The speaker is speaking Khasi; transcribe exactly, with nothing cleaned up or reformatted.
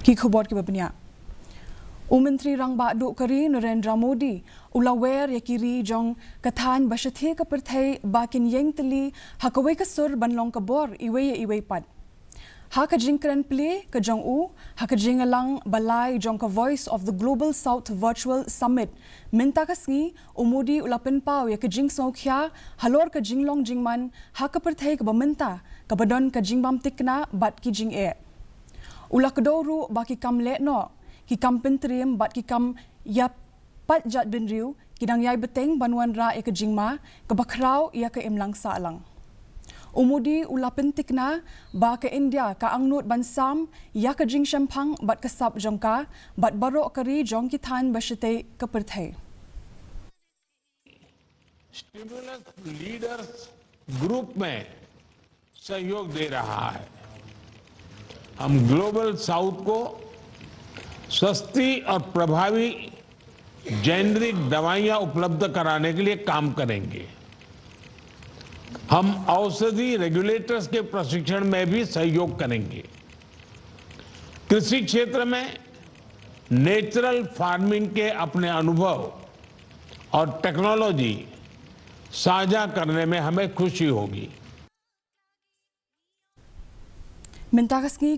Ki khubor kiba bniah. U Myntri Rangbah Duh ka ri Narendra Modi u la wer ïa ki ri jong ka thaiñ ba shathie ka pyrthei ba kin ïeng tylli ha kawei ka sur ban long ka bor iwei ïa iwei pat. Ha ka jingkren plie ka jong u ha ka jingïalang ba lai jong ka Voice of the Global South Virtual Summit mynta ka sngi, u Modi u la pynpaw ïa ka jingsngewkhia halor ka jinglong jingman ha ka pyrthei kaba mynta kaba don ka jingbam thikna bad ki jingeh. U la kdew ruh ba ki kam lehnoh, ki kam pyntriem bad ki kam ïap pat jait bynriew ki dang ïai bteng ban wanrah ïa ka jingma kaba khraw ïa ka imlang sahlang. U Modi u la pynthikna ba ka India ka angnud ban sam ïa ka jingshemphang bad ka sap jong ka bad baroh ka ri jong ki thaiñ ba shathie ka pyrthei. स्टिमुलस लीडर्स ग्रुप में सहयोग दे रहा है। हम ग्लोबल साउथ को सस्ती और प्रभावी जेनरिक दवाइयां उपलब्ध कराने के लिए काम करेंगे। हम औषधि रेगुलेटर्स के प्रशिक्षण में भी सहयोग करेंगे। कृषि क्षेत्र में नेचुरल फार्मिंग के अपने अनुभव और टेक्नोलॉजी साझा करने में हमें खुशी होगी। Mynta ka sngi